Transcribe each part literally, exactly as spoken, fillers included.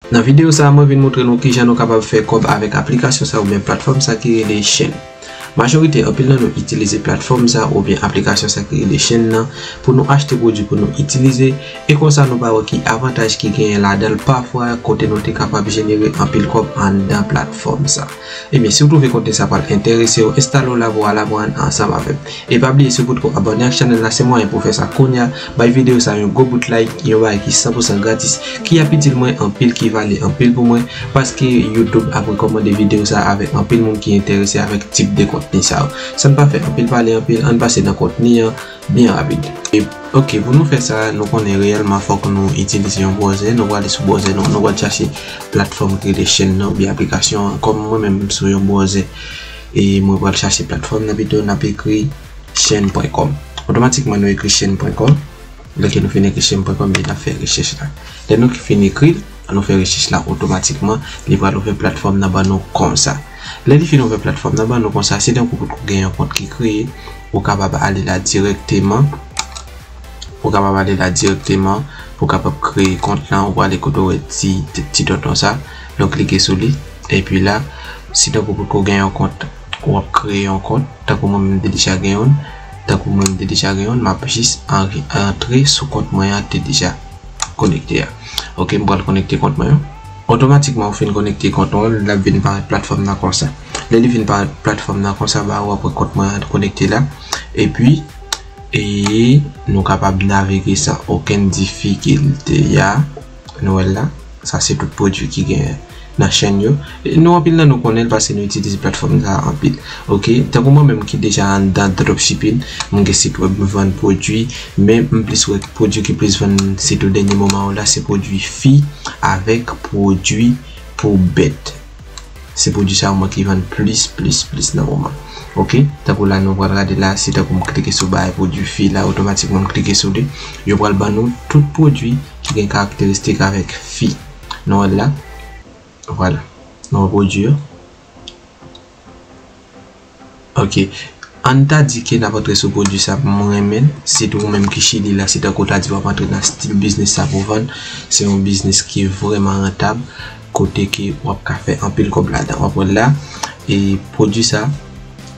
Nan videyo sa a, mwen vin montre nou kijan nou kapab fè kòb avèk aplikasyon sa oubyen platfòm sa ki rele Chain. Majorite, anpil nan nou itilize platfòm sa oubyen aplikasyon sa ki rele Chain nan pou nou achte pwodui pou nou itilize, e konsa nou pa wè ki avantaj ki genyen ladan l pafwa kote nou te kapab jenere anpil kòb anndan platfòm sa. Ebyen, si w twouve kontni sa pral enterese w, enstale w la pou w al aprann ansanm avè m. E pa bliye, si w potko abòne ak chanèl la, se mwayen pou w fè sa kounye a. Bay videyo sa yon gwo bout like, yon bagay ki san pou san gratis, ki ap itil mwen anpil, ki vale anpil pou mwen, paske YouTube ap rekòmande videyo sa avèk anpil moun ki enterese avèk tip de kontni sa yo. San pa fè anpil pale anpil, ann pase nan kontni an byen rapid. E, ok, pou nou fè sa, nou konnen reyèlman fòk nou itilize yon browser. Nou prale sou browser nou, nou pral chache platfòm ki rele Chain nan oubyen aplikasyon an. Kòm mwen menm, m sou yon browser, e mwen pral chache platfòm nan pito, n ap ekri chain point com. Otomatikman, nou ekri chain point com. Lè ke nou fin ekri chain point com, epi n ap fè rechèch la. Lè nou fin ekri l, nou fè rechèch la, otomatikman, li pral ouvè platfòm nan ban nou konsa. Lè li fin ouvè platfòm nan ban nou konsa, se tankou pou gen yon kont ki kreye, ou kapab ale la dirèkteman. Ou kapab ale la dirèkteman pou w kapab kreye kont lan. Ou prale kote w wè ti, ti, ti tonton sa. Nou klike sou li. Epi la, si tankou pou gen yon kont, w ap kreye yon kont. Tankou mwen menm, m te deja gen youn. Tankou mwen, m te deja gen youn, m ap jis an-, antre sou kont mwen an te deja konekte a. Ok, m pral konekte kont mwen an. Otomatikman, ou fin konekte kont ou an, l ap vin parèt platfòm nan konsa. Lè li vin parèt platfòm nan konsa, ba ou ap wè kont mwen an konekte la. Epi, e nou kapab navige san okenn difikilte. Ya, nou wè l la. Sa se tout pwodui ki gen nan Chain yo. E nou, anpil nan nou konnen l paske nou itilize platfòm sa a anpil. Ok, tankou mwen menm ki deja anndan dropshipping, mwen gen sit wèb, m vann pwodui, men m plis wè pwodui ki plis vann sitou dènye moman yo la, se pwodui fi avèk pwodui pou bèt. Se pwodui sa yo mwen ki vann plis, plis, plis nan moman. Ok, tankou la nou pral gade la, se tankou m klike sou bagay pwodui fi la, otomatikman m klike sou li, yo pral ban nou tout pwodui ki gen karakteristik avèk fi. Nou wè l la. Vwala. Nou wè pwodui yo. Ok. Ann ta di ke n ap antre sou pwodui sa m renmen, sitou ou menm ki Chili la, se tankou w ta di w ap antre nan stil biznis sa pou w vann. Se yon biznis ki vrèman rantab, kote ke w ap ka fè anpil kòb ladan. W ap wè l la, e pwodui sa,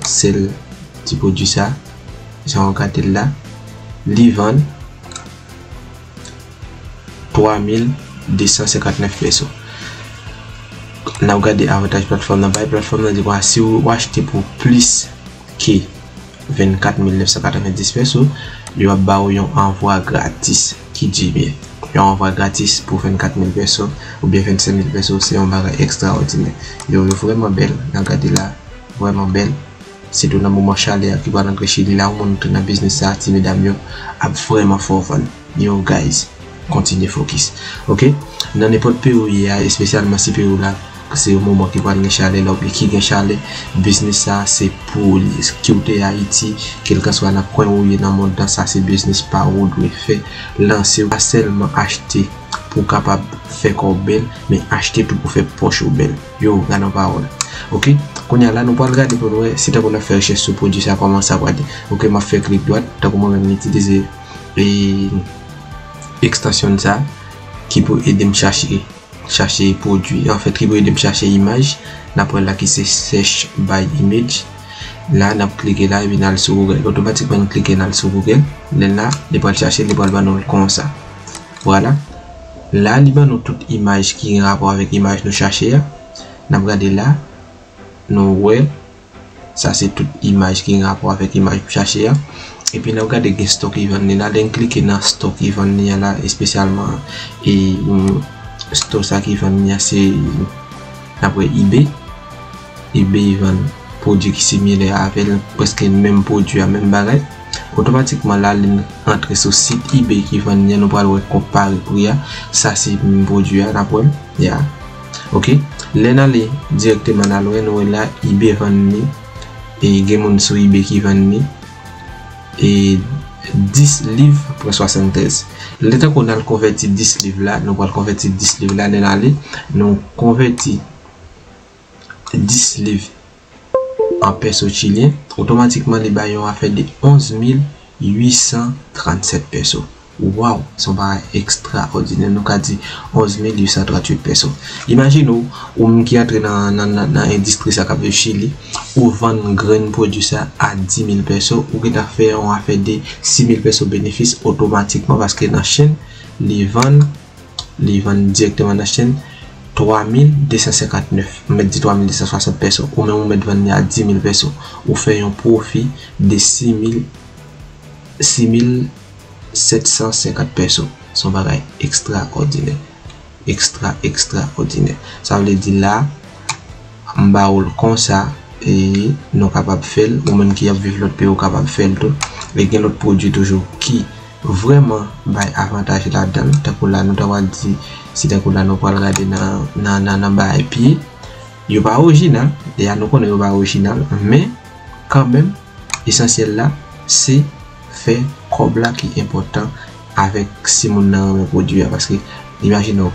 sèl ti pwodui sa, jan w gade l la, li vann twa mil de san senkantnèf peso. N ap gade avantaj platfòm nan bay. Platfòm nan di konsa, si w achte pou plis ke vennkat mil nèf san katrevendis peso, yo ap ba w yon anvwa gratis ki di byen. Yon anvwa gratis pou vennkat mil peso oubyen vennsenk mil peso, se yon bagay ekstraòdinè. Yo, yo vrèman bèl, n ap gade la, vrèman bèl. Sitou nan moman chalè a ki pral antre Chili la, ou moun ki nan biznis sa, ti medam yo ap vrèman fè w vann. Yo, guys, kontinye fokis. Ok? Nan nenpòt peyi w ye a, espesyalman si peyi w la, se yon moman ki pral gen chalè la, oubyen ki gen chalè, biznis sa se pou ou li ye. Ke w te Ayiti, kèlkanswa nan kwen ou ye nan mond lan, sa se biznis pa ou dwe fè. Lanse w, pa sèlman achte pou w kapab fè kò w bèl, men achte tou pou fè pòch ou bèl. Yo, gade yon pawòl. Ok? Kounye a la, nou pral gade pou nou wè, si tankou n ap fè rechèch sou pwodui sa, kòman sa pral ye. Ok, m ap fè klik dwat, tankou mwen menm m itilize, e, ekstansyon sa, ki pou ede m chache, chache pwodui. Anfèt, ki pou ede m chache imaj. N ap wè la ki se search by image. La, n ap klike la, epi n al sou Google. Otomatikman, n klike, n al sou Google. Lè n la, li pral chache, li pral ban nou l konsa. Vwala. La, li ban nou tout imaj ki gen rapò avèk imaj nou chache a. N ap gade la, nou wè, sa se tout imaj ki gen rapò avèk imaj nou chache a. Epi n ap gade gen store ki vann li la. Lè n klike nan store ki vann li a la, espesyalman, e, mm, store sa ki vann li a, se, n ap wè eBay. eBay vann pwodui ki similè avè l, prèske menm pwodui a, menm bagay. Otomatikman la, lè n antre sou sit eBay ki vann li a, nou pral wè konpare pri a. Sa se menm pwodui a, n ap wè l, ya. Ok. Lè n ale dirèkteman n al wè, nou wè la, eBay vann li. E gen moun sou eBay ki vann li. E dis liv pwen swasanntrèz. Lè tankou n al konvèti dis liv la, nou pral konvèti dis liv la, lè n ale, nou konvèti dis liv an peso chilyen, otomatikman li bay yon afè de onz mil uit san trannsèt peso. Waw, se yon bagay ekstraòdinè. Nou ka di onz mil uit san tranntuit peso. Imajine w, ou menm ki antre nan, nan, nan, nan endistri sa k ap viv Chili, ou vann grenn pwodui sa a dis mil peso, ou gentan fè yon afè de sis mil peso benefis otomatikman, paske nan Chine, li vann, li vann dirèkteman nan Chine, twa mil de san senkant nèf, m mèt di twa mil de san swasant peso, ou menm ou mèt vann li a dis mil peso, ou fè yon pwofi de sis mil, sis mil sèt san senkant peso. Se yon bagay ekstraòdinè. Ekstra, ekstraòdinè. Sa vle di la, m ba w l konsa, e nou kapab fè l, ou menm ki ap viv lòt peyi, ou kapab fè l tou. E gen lòt pwodui toujou ki vrèman bay avantaj ladan l, tankou la, nou ta pral di, si tankou la, nou pral gade nan, nan, nan, nan bagay pye, yo pa orijinal, deja nou konnen yo pa orijinal, men kanmenm, esansyèl la, se fè kòb la ki enpòtan avèk si moun nan renmen pwodui a, paske imajine w,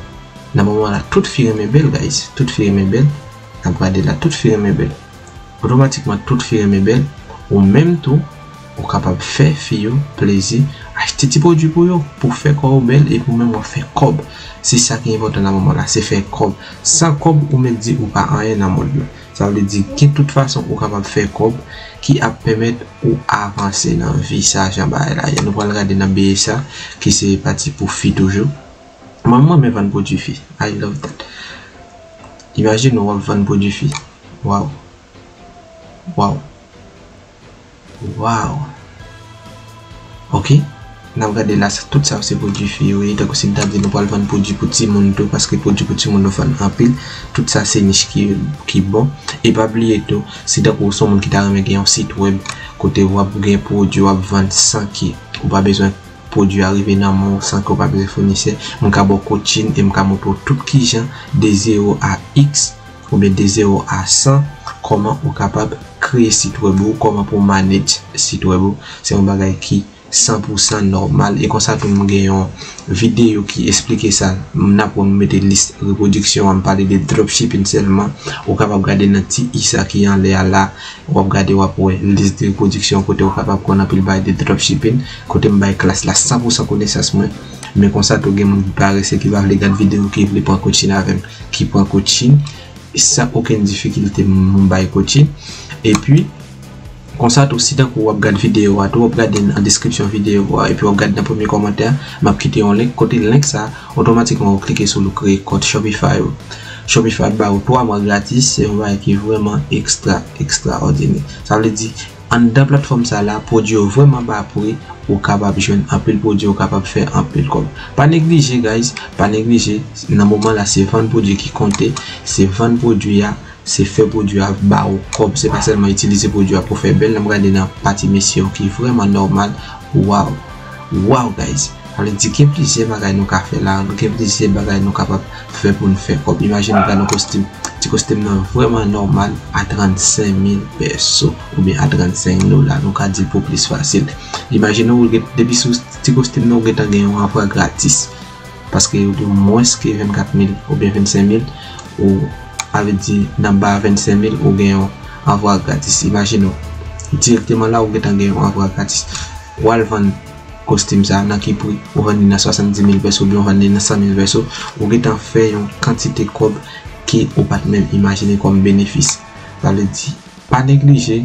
nan moman la, tout fi renmen bèl, guys, tout fi renmen bèl, n ap gade la, tout fi renmen bèl. Otomatikman, tout fi renmen bèl, ou menm tou, ou kapab fè fi yo plezi, achte ti pwodui pou yo, pou fè kò w bèl, epi ou menm w ap fè kòb. Se sa ki enpòtan nan moman la, se fè kòb. San kòb, ou mèt di ou pa anyen nan mond lan. Sa vle di, gen tout fason ou kapab fè kòb ki ap pèmèt ou avanse nan vi sa, jan bagay la ye. Nou pral gade nan B S A, ki se pati pou fi toujou. Mwen, mwen renmen vann pwodui fi. I love that. Imajine w ap vann pwodui fi. Waw. Waw. Waw. Ok. N ap gade la, sa, tout sa yo se pwodui fi yo ye. Tankou si m ta di nou pral vann pwodui pou timoun tou, paske pwodui pou timoun yo vann anpil. Tout sa se nich ki, ki bon. E pa bliye tou, si tankou w se yon moun ki ta renmen gen yon sit wèb, kote w ap gen pwodui w ap vann san ke ou pa bezwen pwodui a rive nan men w san ke w pa bezwen founisè, m ka ba w coaching e m ka montre w tout kijan de zewo a X oubyen de zewo a san, kòman ou kapab kreye sit wèb ou, kòman pou w manage sit wèb ou. Se yon bagay ki san pou san nòmal. E konsa tou m gen yon videyo ki esplike sa. M nan pou m mete lis repwodiksyon an, m pale de dropshipping sèlman. Ou kapab gade nan ti i sa ki anlè a la. W ap gade, w ap wè lis de repwodiksyon kote w kapab konn anpil bagay de dropshipping, kote m bay klas la san pou san konesans mwen. Men konsa tou gen moun ki parese, ki pa vle gad videyo, ki vle pran coaching avè m, ki pran coaching san okenn difikilte, m bay coaching. Epi, konsa tou, si tankou w ap gad videyo a tou, w ap gade nan deskripsyon videyo a, epi w ap gade nan premye kòmantè a, m ap kite yon link, kote link sa, otomatikman ou klike sou l, ou kreye kont Shopify ou. Shopify ba ou twa mwa gratis, se yon bagay ki vrèman ekstra, ekstraòdinè. Sa vle di, anndan platfòm sa la, pwodui yo vrèman ba pri, ou kapab jwenn anpil pwodui, ou kapab fè anpil kòb. Pa neglije, guys, pa neglije, nan moman la, se vann pwodui ki konte, se vann pwodui a, se fè pwodui a ba ou kòb, se pa sèlman itilize pwodui a pou fè bèl. N ap gade nan pati mesye yo ki vrèman nòmal. Waw! Waw, guys! Sa vle di gen plizyè bagay nou ka fè la, gen plizyè bagay nou kapab fè pou n fè kòb. Imajine w gade yon kostim, ti kostim nan vrèman nòmal a trannsenk mil peso, oubyen a trannsenk dola, nou ka di l pou plis fasil. Imajine w gen, depi sou ti kostim nan ou gentan gen yon anvwa gratis. Paske yo di w mwens ke vennkat mil oubyen vennsenk mil, ou, sa vle di nan ba vennsenk mil, ou gen yon anvwa gratis. Imajine w, dirèkteman la, ou gentan gen yon anvwa gratis. Ou al vann kostim sa a nan ki pri? Ou vann li nan swasanndis mil peso oubyen ou vann li nan san mil peso, ou gentan fè yon kantite kòb ke ou pa t menm imajine kòm benefis. Sa vle di, pa neglije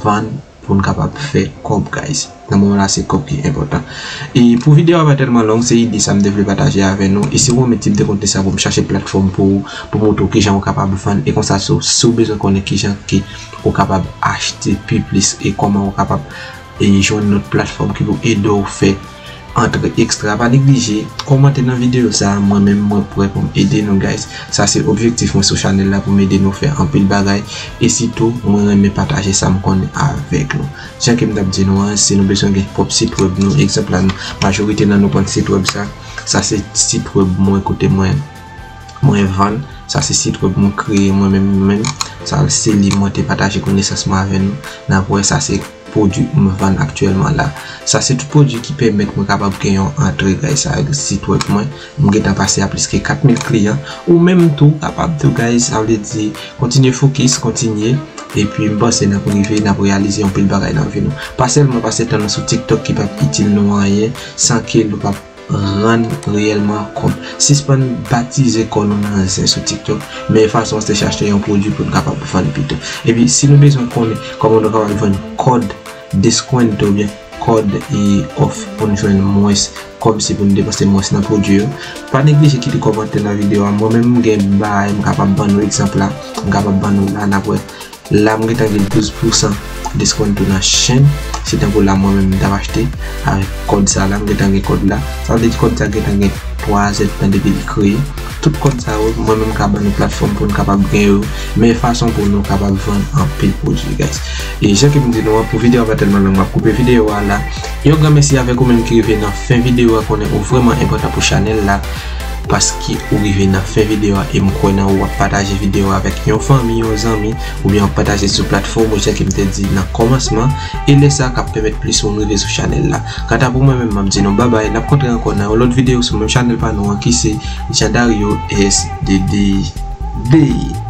vann pou n kapab fè kòb, guys. Nan moman la, se kòb ki enpòtan. E pou videyo a pa tèlman long, se ide sa m te vle pataje avè nou. E si w renmen tip de kontni sa pou m chache platfòm pou ou, pou montre w kijan ou kapab vann. E konsa, si w, si w bezwen konnen kijan ke ou kapab achte pi plis e kòman ou kapab, e, jwenn lòt platfòm ki pou ede w fè antre ekstra. Pa neglije kòmante nan videyo sa a. Mwen menm, mwen prè pou m ede nou, guys. Sa se objektif mwen sou chanèl la, pou m ede nou fè anpil bagay. E sitou, mwen renmen pataje sa m konnen avèk nou. Jan ke m t ap di nou an, si nou bezwen gen pwòp sit wèb nou, egzanp la, nou, majorite nan nou pran sit wèb sa. Sa se sit wèb mwen kote mwen, mwen vann. Sa se sit wèb mwen kreye mwen menm, mwen menm. Sa se li mwen te pataje konesans mwen avè nou. N ap wè sa se pwodui m vann aktyèlman la. Sa se tout pwodui ki pèmèt mwen kapab gen yon antre, guys, avèk sit wèb mwen. M gentan pase a plis ke kat mil kliyan. Ou menm tou kapab tou, guys. Sa vle di, kontinye fokis, kontinye Epi m panse n ap rive, n ap reyalize yon pil bagay nan vi nou. Pa sèlman pase tan nou sou TikTok ki p ap itil nou anyen, san ke nou p ap rann reyèlman kòb. Sispann batize kò nou nan zen sou TikTok, men fason se chache yon pwodui pou n kapab vann pito. Epi si nou bezwen konnen kòman nou kapab vann kòd deskwento oubyen kòd e òf pou n jwenn mwens kòb, si pou n depanse mwens nan pwodui yo, pa neglije kite kòmantè nan videyo a. Mwen menm m gen bagay m kapab ban nou, egzanp la, m kapab ban nou la, n ap wè. La m gentan gen douz pousan deskwento nan chenn. Se tankou la mwen menm m t ap achte avèk kòd sa la, m gentan gen kòd la. Sa vle di kòd sa gentan gen twa zèdtan depi li kreye. Tout kòd sa yo, mwen menm m ka ban nou platfòm pou n kapab gen yo, men fason pou nou kapab vann anpil pwodui, guys. E jan ke m di nou an, pou videyo a pa tèlman long, m ap koupe videyo a la. Yon gran mèsi avèk ou menm ki rive nan fen videyo a, konnen ou vrèman enpòtan pou chanèl la, paske ou rive nan fen videyo a e m kwè nan ou, w ap pataje videyo a avèk yon fanmi, yon zanmi, oubyen w ap pataje sou platfòm ou, jan ke m te di nan kòmansman, e lè sa k ap pèmèt plis moun rive sou chanèl la. Kanta pou mwen menm, m ap di nou babay, n ap kontre ankò nan yon lòt videyo sou menm chanèl pa nou an ki se Jean Dario S D D D.